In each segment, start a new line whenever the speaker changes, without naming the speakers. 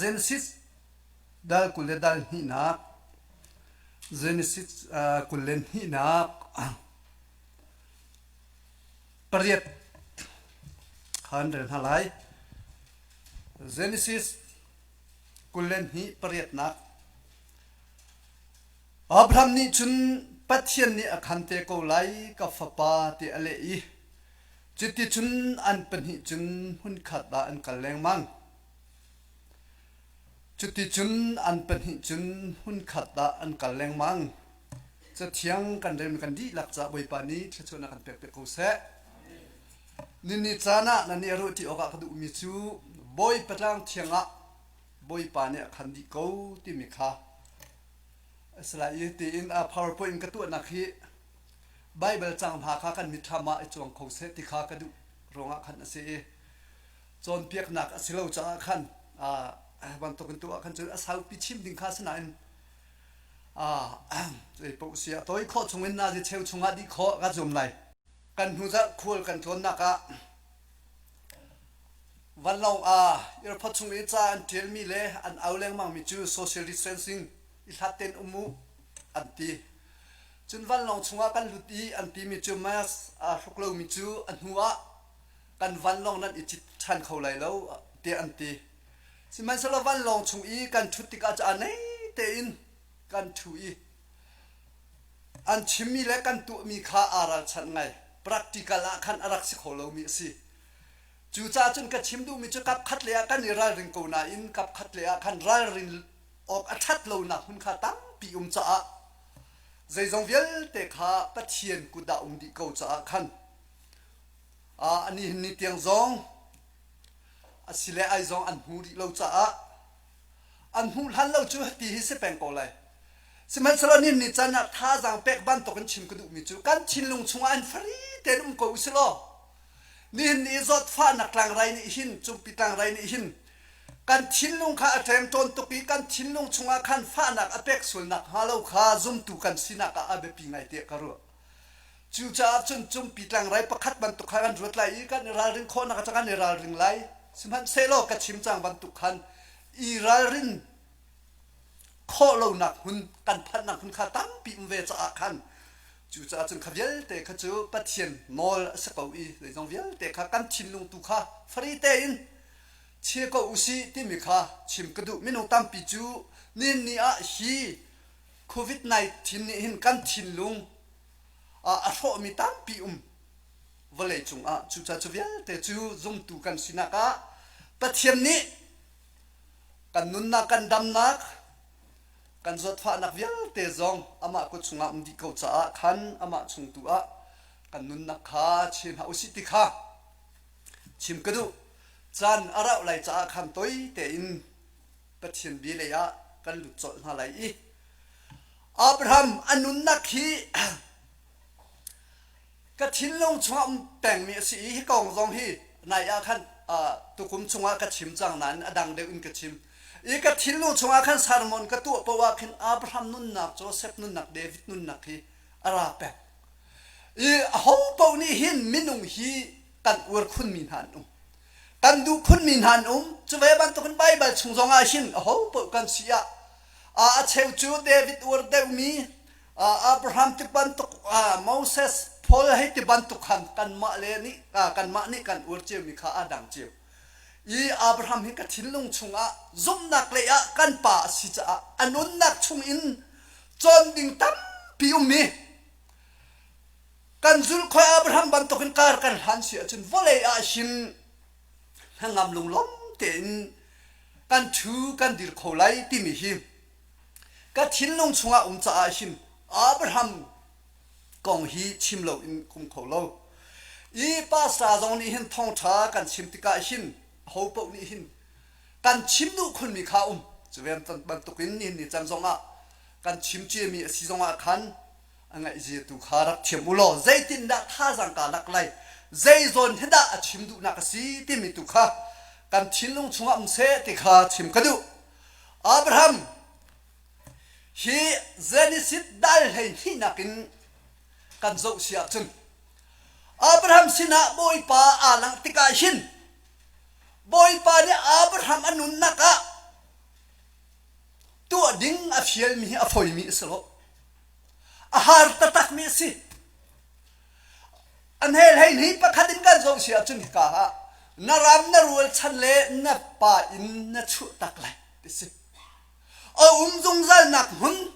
Genesis dal 20 le dal hnihnak Genesis 22nak pariat khan rel hna lai. Genesis 22 pariatnak Abraham nih cun Pathian nih a khan te ko lai ka fapa ti a leh i cuticun an pahnih cun hmunkhat ah an kal lengmang. Cuticun an pahnih cun hmunkhat ah an kal lengmang. Cathiang kan relmi kan dihlak caah Bawipa nih thluachuahnak kan pek piak ko seh. Nini caan ah nan i ruahṭi awkah ka duhmi cu Bawipa tlang thiang ah Bawipa nih a khan dih ko timi kha a si lai i tiin a PowerPoint in ka tuahnak hi Baibal cang hna kha kan mitthlam ah i cuang kho seh ti kha ka duh ruangah khan a si i cawnpiaknak a si lo caah khan bantukin tuah khan cun a saupi chim ding kha sinain zei paoh si a tawi khawh chungin nazi cheu chungah dih khawh ka zum lai. Kan hnu zarh khual kan tlawnnak ah vanlawng ah airport chung i ca an ṭialmi le an au lengmangmi cu social distancing i hlat tein um u an ti. Cun vanlawng chungah kan lut i an timi cu mask aa hruk lomi cu a hnu ah kan vanlawng nan i cit ṭhan kho lai lo tiah an ti. Sihmanhsehlaw vanlawng chung i kan ṭhut tikah cu a nei tein kan ṭhu i an chimmi le kan tuahmi kha aa ralchanh ngai. Practical ah khan a rak si kho lomi a si. Cucaah cun ka chim duhmi cu kap khat lei ah kan i ralring ko nain kap khat lei ah khan ralrin awk a ṭhat lonak hmun kha tampi um caah zeizong vialte kha Pathian kut ah um dih ko caah khan Nihin ni tiang zong a si le ai zong an hmu rih lo caah an hmuh hlan lo cu ti hi si peng ko lai. Sihmanhsehlaw nihin ni caan ah thazaang pek bantuk in chim ka duhmi cu kan thinlung chungah an fari tein um ko usih law nihin ni zawtfahnak tlangrai nih hin cumpi tlangrai nih hin kan thinlung kha a ṭemṭawn tuk i kan thinlung chungah khan fahnak a pek sualnak hnga lo kha zumtu kan sinak ah a biapi ngai tiah ka ruah. Cucaah cun cumpi tlangrai pakhat bantuk kha kan ruat lai i kan i ralrin khawhnak ah kan i ralring lai. Sihmanhsehlaw ka chim cang bantuk khan i ralrin khawh lonak hmun kan phanhnak hmun kha tampi um ve caah khan cucaah cun kha vialte kha cu Pathian nawl a si ko i zeizong vialte kha kan thinlung tu kha fari tein chia ko usih timi kha chim ka duh. Minung tampi cu nihin ni ah hi COVID-19 nih hin kan thinlung a hrawhmi tampi um vawlei cungah cucaah cu vialte cu zumtu kan sinak ah Pathian nih kan nunnak kan damnak kan zawtfahnak vialte zong amah kut chungah um dih ko caah khan amah chung tu ah kan nunnak kha chia hna usih ti kha chim ka duh caan a rauh lai caah khan toi tein Pathian bia lei ah kan lut colh hna lai i Abraham a nunnak hi ka thinlung chungah um pengmi a si i hi kong zong hi nai ah khan tukum chungah ka chim cang nain a dang deuh in ka chim i ka thinlung chungah khan sermon ka tuah paoh ah khin Abraham nunnak Joseph nunnak David nunnak hi a ra peng i aho paoh nih hin minung hi kan uar khunmi hna an um Kan duh khunmi hna an um. Cu ve bantukin Baibal chung zongah hin aho paoh kan si ah a cheu cu David uar deuhmi Abraham ti bantuk Moses Paul hei ti bantuk khan kanmah le nih kanmah nih kan uar ciomi kha aa dang cio. I Abraham hi ka thinlung chungah zumhnak lei ah kan pa a si caah a nunnak chungin cawn ding tampi um i Kan zulkhoi Abraham bantukin kar kan hlan si ahcun vawlei ah hin hnangam lunglawm tein kan ṭhu kan dir kho lai timi hi ka thinlung chungah um caah hin Abraham kong hi chim lo in kum kho lo. I pastor zong nih hin thawngṭha kan chim tikah hin ho paoh nih hin kan chim duh khunmi kha um. Cu ve bantukin nihin ni can zongah kan chim ciami a si zongah khan a ngaihzia tu kha rak thiam u law zeitindah thazaang kaa lak lai zei zawn hi dah a chim duhnak a si timi tu kha kan thinlung chungah um seh ti kha chim ka duh Abraham hi Genesis dal 12 in kan zoh si ahcun Abraham sinah Bawipa aa langh tikah hin Bawipa nih Abraham a nunnak ah. tuah ding a fialmi hi a foimi a si lo. A har taktakmi a si. An hel hei ni pakhat in kan zoh si ahcun hika ah na ram na rualchan le na pa in na chuah tak lai ti si. A um zungzalnak hmun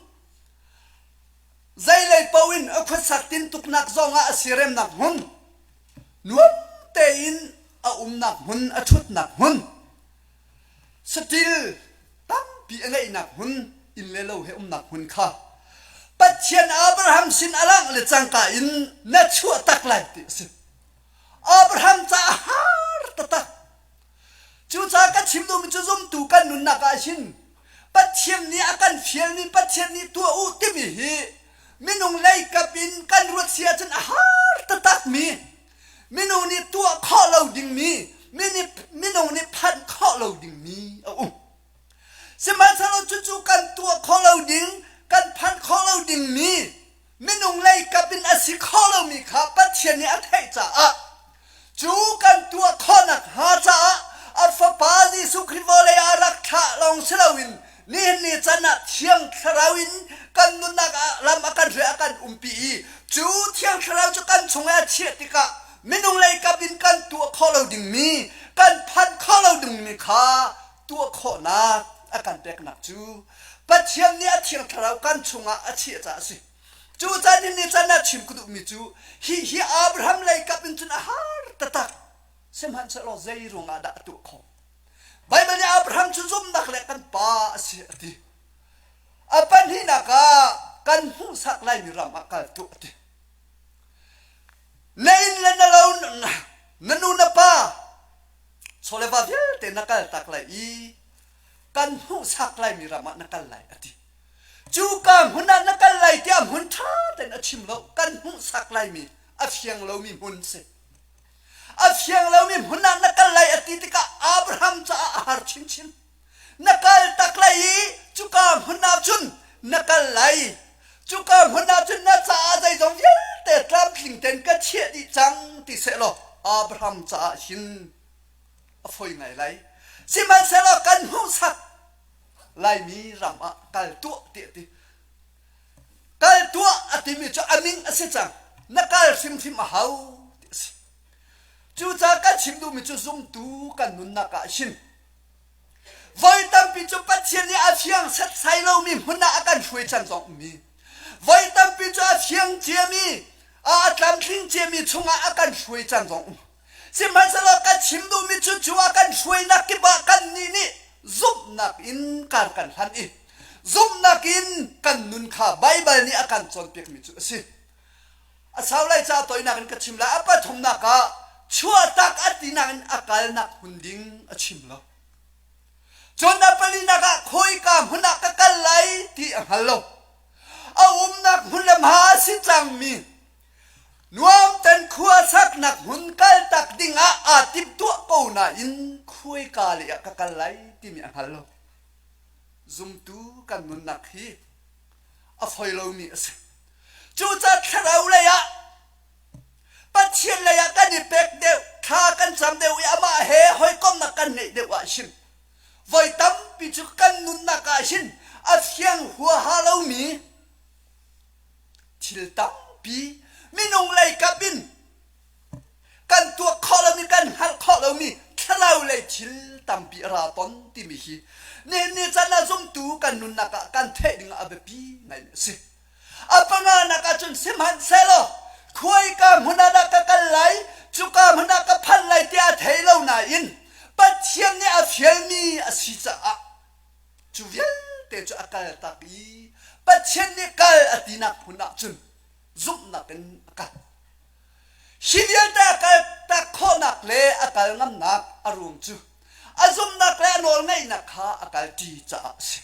zeilei paoh in a khuasak tintuknak zongah a siremnak hmun nuam tein a umnak hmun a ṭhutnak hmun saṭil tampi a ngeihnak hmun inn le lo he umnak hmun kha Pathian Abraham sin a langh le cangka in na chuah tak lai ti a si. Abraham caah har taktak. Cucaah ka chim duhmi cu zumtu kan nunnak ah hin Pathian nih a kan fialmi Pathian nih tuah u timi hi minung lei kap in kan ruat si ahcun a har taktakmi minung nih tuah khawh lo dingmi minung nih phanh khawh lo dingmi a um. Sihmanhsehlaw cucu kan tuah khawh lo ding, kan phanh khawh lo dingmi minung lei kap in a si khawh lomi kha Pathian nih a theih caah cu kan tuah khawhnak hnga caah a Fapa Jesuh Khrih vawlei ah rak thlah lawng si loin nihin ni can ah Thiang Thlarau in kan nunnak ah lam a kan hruai a kan umpi i cu Thiang Thlarau cu kan chung i a chiah tikah minung lei kap in kan tuah khawh lo dingmi kan phanh khawh lo dingmi kha tuah khawhnak a kan peknak cu Pathian nih a Thiang Thlarau kan chungah a chiah caah a si. Cu caan hin ni can ah chim ka duhmi cu hi hi Abraham lei kap in cun a har taktak. Sihmanhsehlaw zei ruangah dah a tuah khawh? Baibal nih Abraham cu zumhnak le kan pa a si a ti. A pahnihnak ah kan hmuhsak laimi ram ah kal tuah a ti. Na inn le na lo na nu na pa chawleva vialte na kal tak lai i kan hmuhsak laimi ram ah na kal lai a ti. Cuka hmun ah na kal lai tiah hmun ṭha tein a chim lo. Kan hmuhsak laimi a fiang lomi hmun si. A fiang lomi hmun ah na kal lai a ti tikah Abraham caah a har chinchin. Na kal tak lai i cuka hmun ah cun na kal lai. Cuka hmun ah cun na caah zeizong vialte tlamtling tein ka chiah dih cang ti sehlaw Abraham caah hin a foi ngai lai. Sihmanhsehlaw kan hmuhsak Laimi ram ah kal tuah ti a ti. Kal tuah a timi cu a min a si cang. Na kal hrimhrim a hau ti a si. Cucaah kan chim duhmi cu zumtu kan nunnak ah hin voi tampi cu Pathian nih a fiang setsai lomi hmun ah a kan hruai cang zong ummi voi tampi cu a fiang ciami a tlamtling ciami chungah a kan hruai cang zong um Sihmanhsehlaw ka chim duhmi cu cu a kan hruainak kip ah kannih nih zumhnak in kar kan hlan i zumhnak in kan nun kha Baibal nih a kan cawnpiakmi cu a si. A sau lai ca toinak in ka chim lai. A pathumnak ah chuahtak a tinak in a kalnak hmun ding a chim lo. Cun a palinak ah khawika hmun ah ka kal lai ti a hngal lo. A umnak hmun le hma a si cangmi Nuamten khua saknak hmun kaltak dingah aa timhtuah ko nain khuaika lei ah ka kal lai timi a hngal lo. Zumtu kan nunnak hi a foi lomi a si. Cucaah thlarau lei ah Pathian lei ah kan i pek deuh, thla kan cam deuh i amah he hawikomhnak kan ngeih deuh ah hin voi tampi cu kan nunnak ah hin a fiang huaha lomi Thil tampi minung lei kap in kan tuah khawh lomi kan hngalh khawh lomi thlarau lei thil tampi a ra ton timi hi nihin ni caan ah zumtu kan nunnak ah kan theih ding ah a biapi ngaimi a si. A panganak ahcun sihmanhsehlaw khuaika hmun ah dah ka kal lai, cuka hmun ah ka phanh lai tiah a thei lo nain Pathian nih a fialmi a si caah Cu vialte cu a kaltak i Pathian nih kal a tinak hmun ah cun zumhnak in a kal. Hi vialte a kaltak khawhnak le a kal ngamnak a ruang cu a zumhnak le a nawlngeihnak kha a kalṭi caah a si.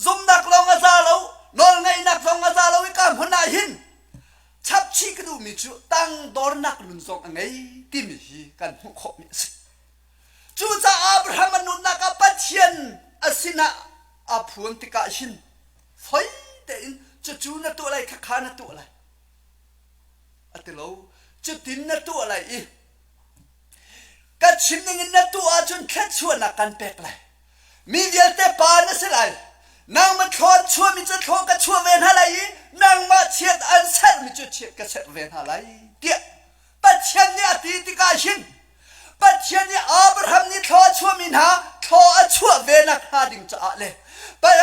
Zumhnak lawng a za lo, nawlngeihnak zong a za lo i ka hmun ah hin chapchih ka duhmi cu tangdornak nun zong a ngei timi hi kan hmuh khawhmi a si. Cucaah Abraham a nunnak ah Pathian a sinah aa phuan tikah hin foi tein cucu na tuah lai khakha na tuah lai a ti lo. Cutin na tuah lai i ka chim ningin na tuah ahcun thluachuahnak kan pek lai. Mi vialte pa na si lai. Nangmah thlaw an chuahmi cu thlaw ka chuah ve hna lai i nangmah chiat an serhmi cu chiat ka serh ve hna lai tiah Pathian nih a ti tikah hin Pathian nih Abraham nih thlaw a chuahmi hna thlaw a chuah ve nakhnga ding caah le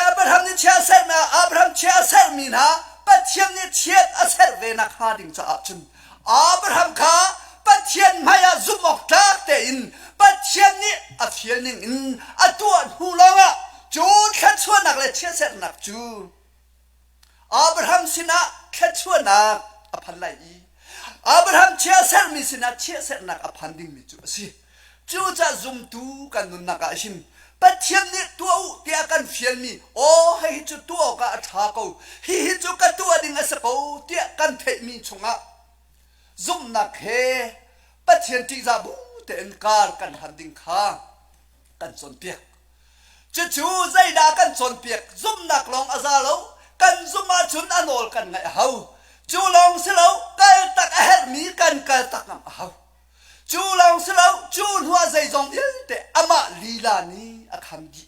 Abraham nih chia a serhmi Abraham chia a serhmi hna Pathian nih chiat a serh ve nakhnga ding caah cun Abraham kha Pathian hmaiah zumh awk tlak tein Pathian nih a fial ning in a tuah hnu lawngah cu thluachuahnak le chiatserhnak cu Abraham sinah thluachuahnak a phan lai i Abraham chia a sermi sinah chiatserhnak a phan dingmi cu a si. Cucaah zumtu kan nunnak ah hin Pathian nih tuah u tiah kan fialmi aw hihi cu tuah awkah a ṭha ko hihi cu ka tuah ding a si ko tiah kan theihmi chungah zumhnak he Pathian ṭihzah bu tein kar kan hlan ding kha kan cawnpiak. Cucu zeidah kan cawnpiak? Zumhnak lawng a za lo. Kan zumh ahcun a nawl kan ngaih a hau. Cu lawng si lo, kaltak a herhmi kan kaltak ngam a hau. Cu lawng si lo, cu hnuah zeizong vialte amah lila nih a kham dih.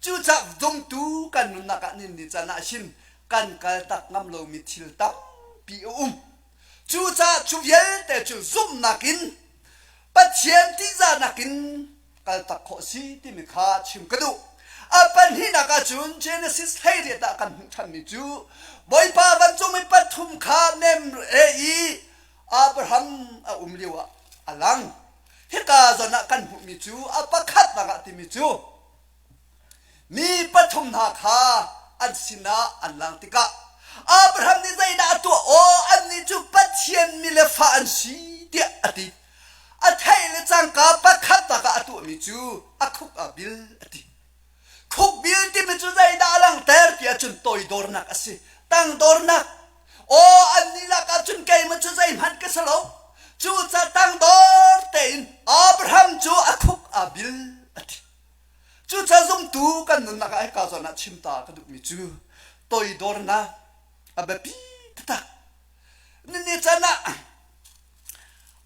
Cucaah zumtu kan nunnak ah nin ni can ah hin kan kaltak ngam lomi thil tampi a um. Cucaah cu vialte cu zumhnak in Pathian tihzahnak in kaltak khawh si timi kha chim ka duh. A pahnihnak ahcun Genesis 18 ah kan hmuh ṭhanmi cu Bawipa vancung mi pathum kha Memre i Abraham a um lio ah a lang. Hika zawn ah kan hmuhmi cu a pakhatnak ah timi cu mi pathum hna kha an sinah an lang tikah Abraham nih zeidah a tuah? Aw annih cu Pathian mi le fa an si tiah a ti. A theih le cangka pakhatnak ah a tuahmi cu a khuk ah bil a ti. Khukbil timi cu zeidah a langhter ti ahcun toidornak a si. Tangdornak. Aw annih lakah cun keimah cu zeihmanh ka si lo. Cucaah tangdor tein Abraham cu a khuk aa bil a ti. Cucaah zumtu kan nunnak ah hika zawn ah chim ta ka duhmi cu toidornak a biapi taktak. Nini can ah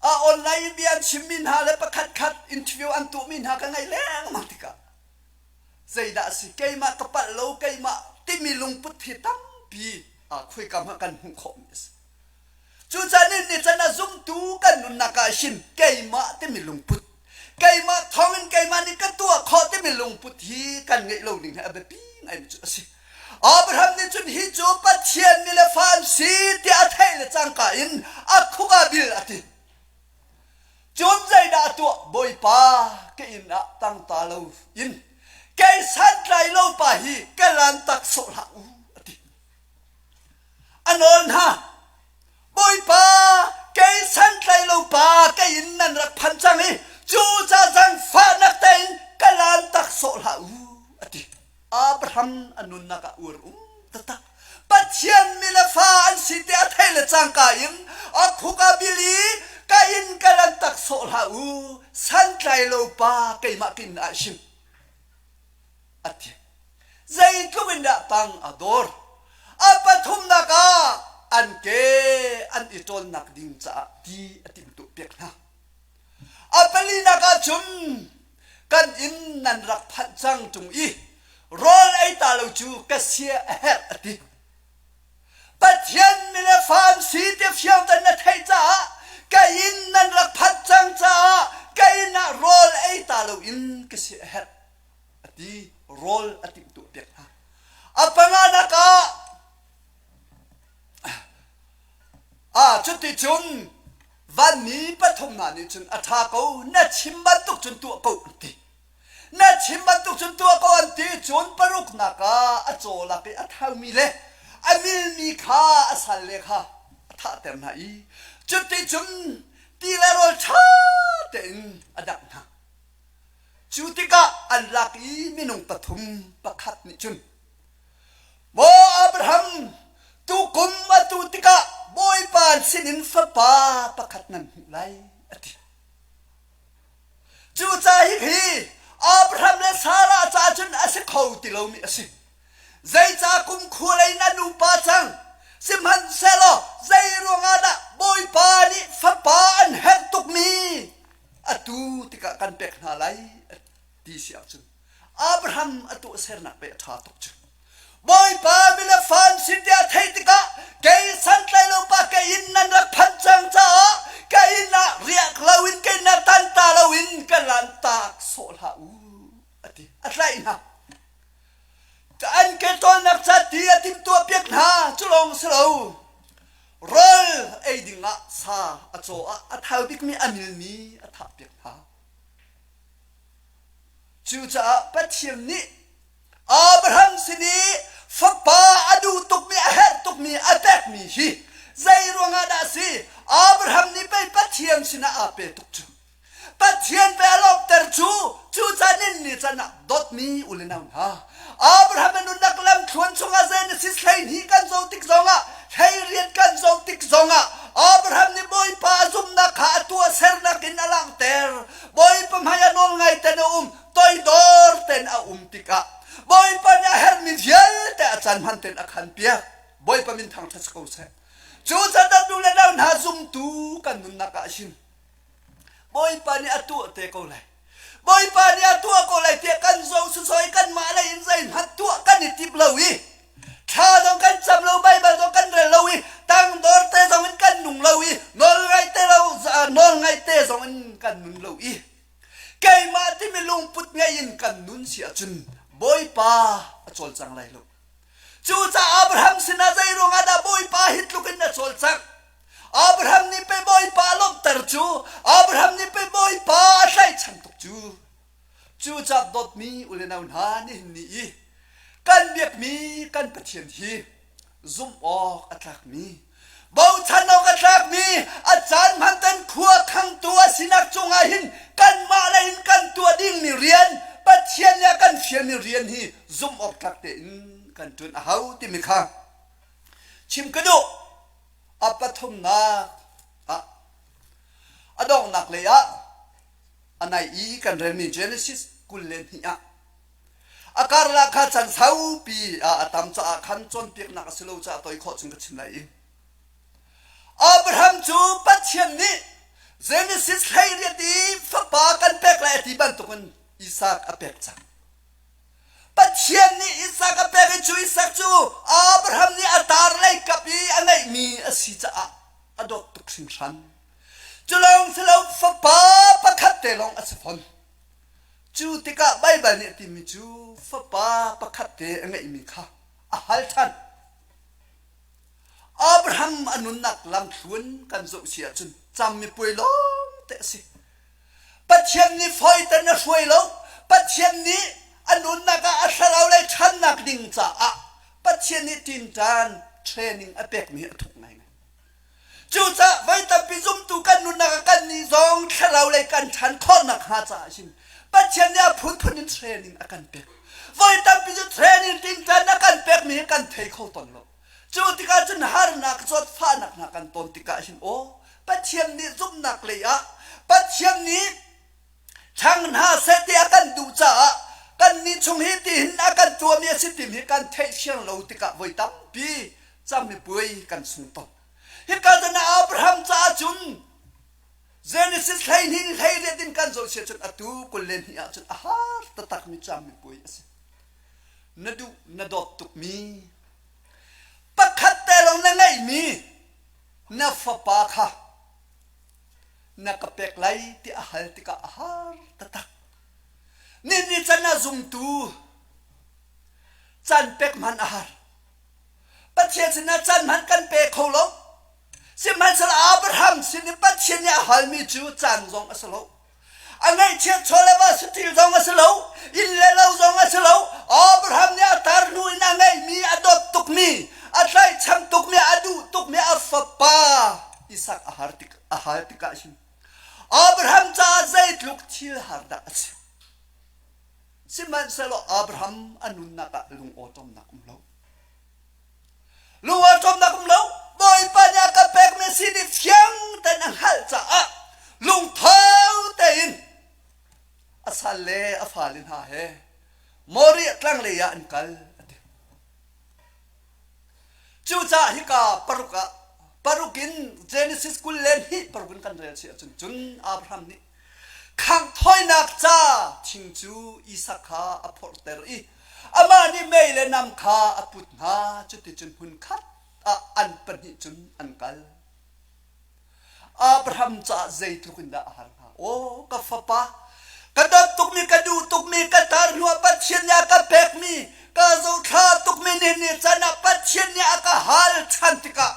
a online in bia an chimmi hna le pakhat khat interview an tuahmi hna ka ngaih lengmang tikah zeidah a si keimah ka palh lo keimah timi lungput hi tampi khoika hmanh kan hmuh khawhmi a si. Cucaah nih ni can ah zumtu kan nunnak ah hin keimah timi lungput keimah thawngin keimah nih ka tuah khawh timi lungput hi kan ngeih lo ning hi a biapi ngaimi cu a si. Abraham nih cun hi cu Pathian mi le fa an si tiah a theih le cangka in a khuk ah bil a ti. Cun zeidah a tuah? Bawipa ka inn ah tangta lo in kei santlai lo pa hi ka lan tak sawh hlah u a ti. A nawl hna. Bawipa kei santlai lo pa ka inn nan rak phan cang i cu ca zangfahnak tein ka lan tak sawh hlah u a ti. Abraham a nunnak ah uar um taktak. Pathian mi le fa an si ti a theih le cangka in a khuk a bil i ka inn ka lan tak sawh hlah u santlai lo pa keimah kin ah hrim a ti. Zeitluk in dah tang a dawr. A pathumnak ah an ke an i ṭawnnak ding caah ti a timhtuah piak hna. A palinak ah cun kan inn nan rak phanh cang ṭung i rawl ei ta lo cu ka sia a herh a ti. Pathian mi le fa an si ti fiang tein na theih caah ka inn nan rak phanh cang caah ka inn ah rawl ei ta lo in ka sia a herh a ti rawl a timhtuah piak hna. A panganak ah Ah, cuticun vanmi pathum hna nih cun a ṭha ko, na chim bantuk cun tuah ko an ti. Na chim bantuk cun tuah ko an ti cun paruknak ah a caw lak i a thaumi le a milmi kha a salle kha a thahter hna i cuticun ti le rawl ṭha tein a dangh hna. Cu tikah an lak i minung pathum pakhat nih cun Maw Abraham, tukum atu tikah Bawipa sinin fapa pakhat nan hmuh lai, a ti. Cucaah hihi Abraham le Sarah caah cun a si kho ti lomi a si. Zeicah kumkhua lei na nupa cang? Sihmanhsehlaw zei ruangah dah Bawipa nih fapa an herh tukmi atu tikah kan pek hna lai ti si ahcun Abraham a tuahsernak pe a ṭha tuk cu. Bawipa mi le fa an si tiah theih tikah kei santlai lo pa ka inn nan rak phanh cang caah ka inn ah riak loin ka inn ah tanta loin ka lantak sawh hlah u a ti. A tlaih hna. An ke ṭawlnak ca ti a timhtuah piak hna cu lawng si lo. Rawl ei ding ah sa a caw ah a thau bikmi a milmi a thah piak hna. Cucaah Pathian nih Abraham sin i fapa a duh tukmi a herh tukmi a pekmi hi zei ruangah dah a si? Abraham nih pei Pathian sinah aa pe tuk cu. Pathian pe a lawmhter cu cu can in ni can ah dawtmi u le nau hna Abraham a nunnak lamthluan chungah Genesis 12 kan zoh tik zongah hleiriat kan zoh tik zongah Abraham nih Bawipa a zumhnak kha a tuahsernak in a langhter Bawipa hmai ah nawlngai ten a um toidor ten a um tikah Bawipa nih a herhmi vialte a caan hman ten a khan piak Bawipa min thangṭhat si ko seh cu can nu le nau hna zumtu kan nunnak ah hin Bawipa nih a tuah te ko lai. Bawipa nih a tuah ko lai tiah kan zoh sawsawh i kanmah lei in zeihmanh tuah kan i timh lo i thla zong kan cam lo, Baibal zong kan rel lo i tangdor te zong in kan nung lo i nawlngaih te lo nawlngaih te zong in kan nun lo i keimah timi lungput ngei in kan nun si ahcun Bawipa a cawlcang lai lo. Cucaah Abraham sinah zei ruangah dah Bawipa hi tluk in a cawlcangh? Abraham nih pei Bawipa a lawmhter cu, Abraham nih pei Bawipa a tlaihchan tuk cu. Cucaah dawtmi u le nau hna nihin ni i kan biakmi kan Pathian hi zumh awk a tlakmi, bochan awk a tlakmi, a caan hman ten khua khangtu a sinak cungah hin kanmah lei in kan tuah dingmi rian, Pathian nih a kan fialmi rian hi zumh awk tlak tein kan ṭuan a hau timi kha chim ka duh. A pathumnak ah a donghnak lei ah a nai i kan relmi Genesis 22 ah a karlak kha chan saupi ah a tam caah khan cawnpiaknak a si lo caah toi khawh chung ka chim lai i Abraham cu Pathian nih Genesis 18 i fapa kan pek lai a ti bantukin Isak a pek cang. Pathian nih Isak a pek i cu Isak cu Abraham nih a tar lei kap i a ngeihmi a si caah a dawt tuk hringhran. Cu lawng si lo fapa pakhat te lawng a si fawn. Cu tikah Baibal nih a timi cu fapa pakhat te a ngeihmi kha a hal ṭhan. Abraham a nunnak lamthluan kan zoh si ahcun cammipuai lawng te a si. Pathian nih fawiten a hruai lo. Pathian nih a nunnak ah a thlarau lei ṭhannak ding caah Pathian nih tinṭan training a pekmi hi a thuk ngaingai. Cucaah voi tampi zumtu kan nunnak ah kannih zong thlarau lei kan ṭhan khawhnak hnga caah hin Pathian nih a phunphun in training a kan pek. Voi tampi cu training tinṭan a kan pekmi hi kan thei kho tawn lo. Cu tikah cun harnak zawtfahnak hna kan ton tikah hin aw Pathian nih zumhnak lei ah Pathian nih thlang hna seh ti a kan duh caah kannih chung hi tihin a kan tuahmi a si timi hi kan theih fiang lo tikah voi tampi camipuai kan sung tawn. Hika zawn ah Abraham caah cun Genesis 12 hleiriat in kan zoh sia cun atu 22 ah cun a har taktakmi camipuai a si. Na duh na dawt tukmi pakhat te lawng na ngeihmi na fapa kha na ka pek lai ti a hal tikah a har taktak. Ni can ah zumtu caan pek hmanh a har. Pathian sinah caan hmanh kan pe kho lo. Sihmanhsehlaw Abraham sin i Pathian nih a halmi cu caan zong a si lo. A ngaihchiat chaw le va saṭil zong a si lo, inn le lo zong a si lo. Abraham nih a tar hnu in a ngeihmi, a dawt tukmi, a tlaihchan tukmi, a duh tukmi a fapa Isak a har tik a hal tikah hin Abraham caah zeitluk thil har dah a si. Sihmanhsehlaw Abraham a nunnak ah lungawṭawmnak um lo. Lungawṭawmnak um lo. Bawipa nih a ka pekmi si ti fiang tein a hngalh caah lungtho tein a sal le a fale hna he Moriah tlang lei ah an kal a ti. Cucaah hika paruk ah paruk in Genesis 22 paruk in kan rel si ahcun cun Abraham nih khangh thawinak ca thing cu Isak kha a phorhter i amah nih mei. Mei le nam kha a put hna, cuticun hmunkhat ah an pahnih cun an kal. Abraham caah zeitluk in dah a har hnga? Aw ka fapa, ka dawt tukmi, ka duh tukmi, ka tar hnuah Pathian nih a ka pekmi, ka zohthla tukmi nih ni can ah Pathian nih a ka hal ṭhan tikah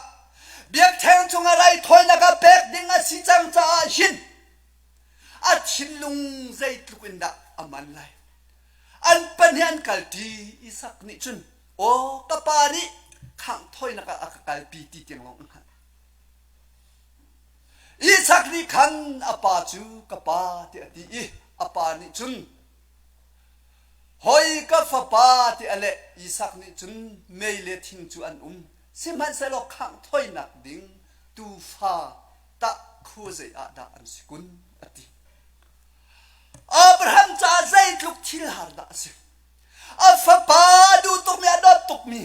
biakṭheng chungah raithawinak a pek ding a si cang caah hin a thinlung zeitluk in dah a man lai? An pahnih an kalṭi. Isak nih cun, Aw ka pa nih khangh thawinak ah a ka kalpi ti tiang lawng a hngalh. Isak nih khan a pa cu ka pa tiah a ti i a pa nih cun hoi ka fapa tiah a leh. Isak nih cun mei le thing cu an um, sihmanhsehlaw khangh thawinak ding tuufa tah khuazei ah dah an si kun a ti. Abraham caah zeitluk thil har dah a si. A fapa a duh tukmi a dawt tukmi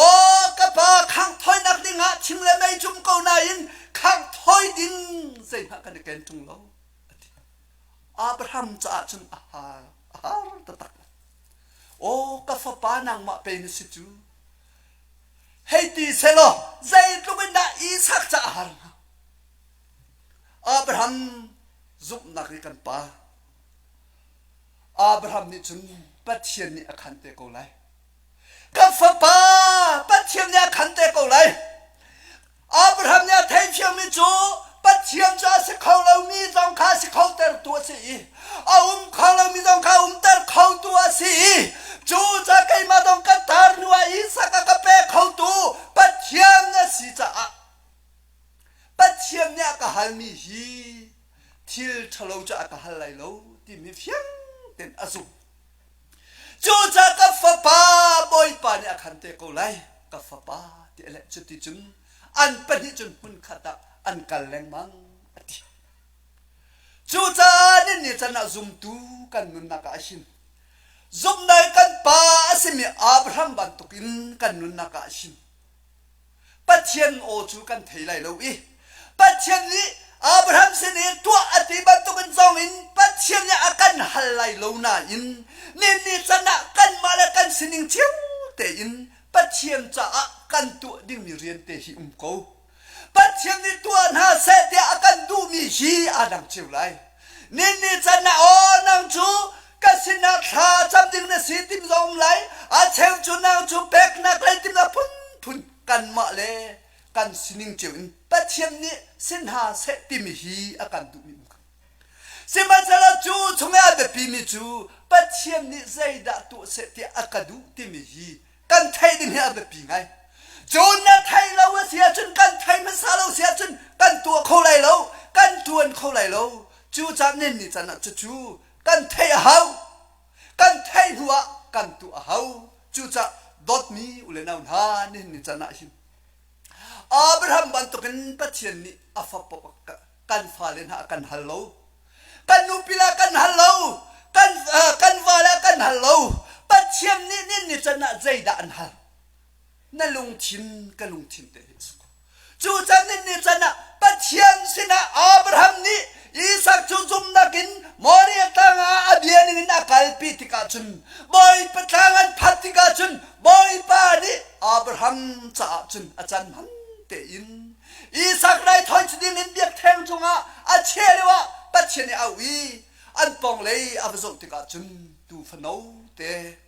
Aw ka pa khangh thawinak dingah thing le mei cum ko nain khangh thawi ding zeihmanh kan i ken ṭung lo a ti. Abraham caah cun a har a har taktak. Aw ka fapa nangmah pe na si cu. Hei ti selaw zeitluk in dah Isak caah a har hnga. Abraham zumhnak i kan pa Abraham nih cun Pathian nih a khan te ko lai. Ka fapa, Pathian nih a khan te ko lai. Abraham nih a theithiammi cu Pathian cu a si kho lomi zong kha a si kho tertu a si i a um kho lomi zong kha umter khotu a si i cu ca keimah zong ka tar hnu ah Isak a ka pe khotu Pathian a si caah Pathian nih a ka halmi hi thil ṭhalo cu a ka hal lai lo timi fiang tein a zumh. Cucaah ka fapa Bawipa nih a khan te ko lai, ka fapa ti a leh. Cuticun an pahnih cun hmunkhat ah an kal lengmang a ti. Cucaah ninni can ah zumtu kan nunnak ah hin zumhnak kan pa a simi Abraham bantukin kan nunnak ah hin Pathian aw cu kan thei lai lo i Pathian nih Abraham sin i tuah a ti bantukin zong in Pathian nih a kan hal lai lo nain ninni can ah kanmah le kan sining cio tein Pathian caah kan tuah dingmi rian te hi um ko. Pathian nih tuah hna seh tiah a kan duhmi hi aa dang cio lai. Ninni can ah aw nang cu ka sinah thla cam ding na si tim zong um lai a cheu cu nang cu peknak lei timnak phunphun kanmah le kan sining cio in Pathian nih si hna seh timi hi a kan duhmi um Sihmanhsehlaw cu chungah a biapimi cu Pathian nih zeidah tuah seh tiah a ka duh timi hi kan theih ding hi a biapi ngai. Cun na theih lo a si ahcun kan thei hmasa lo si ahcun kan tuah kho lai lo, kan ṭuan kho lai lo. Cucaah nin ni can ah cucu kan theih a hau. Kan theih hnu ah kan tuah a hau. Cucaah dawtmi u le nau hna nihin ni can ah hin Abraham bantukin Pathian nih a fapa kan fale hna a kan hal lo. Kan nupi le kan hal lo. Kan, uh, kan va le kan hal lo. Pathian nih nin ni can ah zeidah an hal? Na lungthin ka lungthin te hi a si ko. Cu can nin ni can ah Pathian sinah Abraham nih Isak cu zumhnak in Moriah tlang ah a bia ning in a kalpi tikah cun Bawipa tlang an phanh tikah cun Bawipa nih Abraham caah cun a can hman tein Isak raithawi cu ding in biakṭheng cungah a chiah lioah Pathian nih a auh i an pawng lei a va zoh tikah cun tuufano te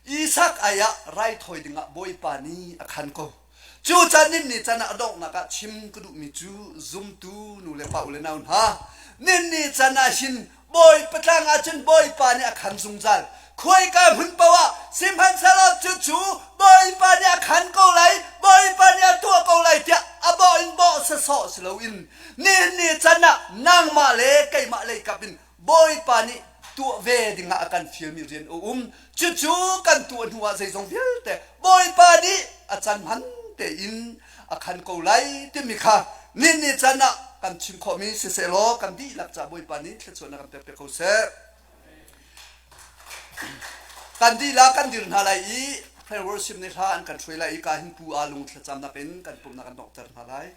Isak ai ah raithawi dingah Bawipa nih a khan ko. Cu can ninni can ah a donghnak ah chim ka duhmi cu zumtu nu le pa u le nau hna ninni can ah hin Bawipa tlang ah cun Bawipa nih a khan zungzal. Khuaika hmun paoh ah sihmanhsehlaw cucu Bawipa nih a khan ko lai, Bawipa nih a tuah ko lai tiah a bawh in bawh sasawh si loin nihin ni can ah nangmah le keimah lei kap in Bawipa nih tuah ve dingah a kan fialmi rian a um. Cucu kan tuah hnuah zeizong vialte Bawipa nih a can hman tein a khan ko lai timi kha nin ni can ah kan chim khawhmi siseh law kan dihlak ca Bawipa nih thluachuahnak kan pek piak ko seh. Kan dihlak kan dir hna lai i prayer worship nih hla an kan hruai lai i ka hin pu aa lung thlacamnak in kan pumhnak kan donghter hna lai.